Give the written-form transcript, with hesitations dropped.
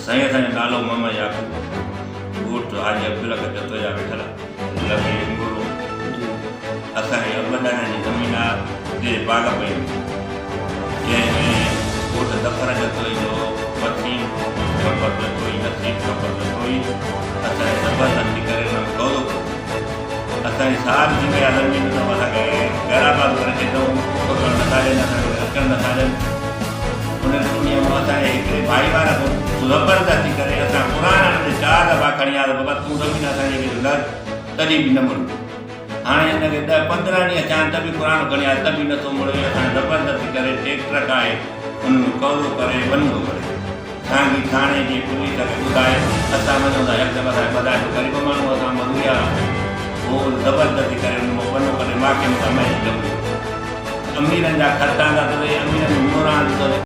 سائين اسان جو نالو محمد يعقوب ڳوٺ حاجي عبدالحق جتوئي جا ويٺل آ لڳي هنگورو. اسان جي ابن ڏاڏن جي زمين آ جي باغ پئي هئي جنهن ۾ ڳوٺ ظفر جتوئي جو وسيم ڪنڀر جتوئي نصيب ڪنڀر جتوئي اسان جي زبردستي ڪري ان ۾ قبضو ڪيو. اسان جي سال ٿي ويا زمين ته اسان کي غير آباد ڪري ڇڏيائون پڪڙ نٿا ڏين اسان کي اچڻ نٿا ڏين. انهن انهيء مان اسان جي هڪڙي ڀائيوار کان زبردستي ڪري اسان قرآن هن تي چار دفعا کڻي آيا ته بابا تون زمين اسان جي ويجهو نه اچ تڏهن به نه مڙيو. هاڻي هن کي ڏهه 15 ڏينهن ٿيا آهن ته به قرآن کڻي آيا ته به نٿو مڙي. اسان زبردستي ڪري ٽريڪٽر ڪاهي ان ۾ قبضو ڪري ونگو ڪري سانگي ٿاڻي جي پوليس کي ٻڌائي اسان وڃون ٿا يڪدم اسان کي ٻڌائي ٿو غريب ماڻهو اسان مزوريا هو زبردستي ڪري ان مان ٻنو ڪڍي ماکي مٿان مهيني جملو اميرن جا خط آندا اٿس ۽ اميرن جون مهران آنديون اٿس.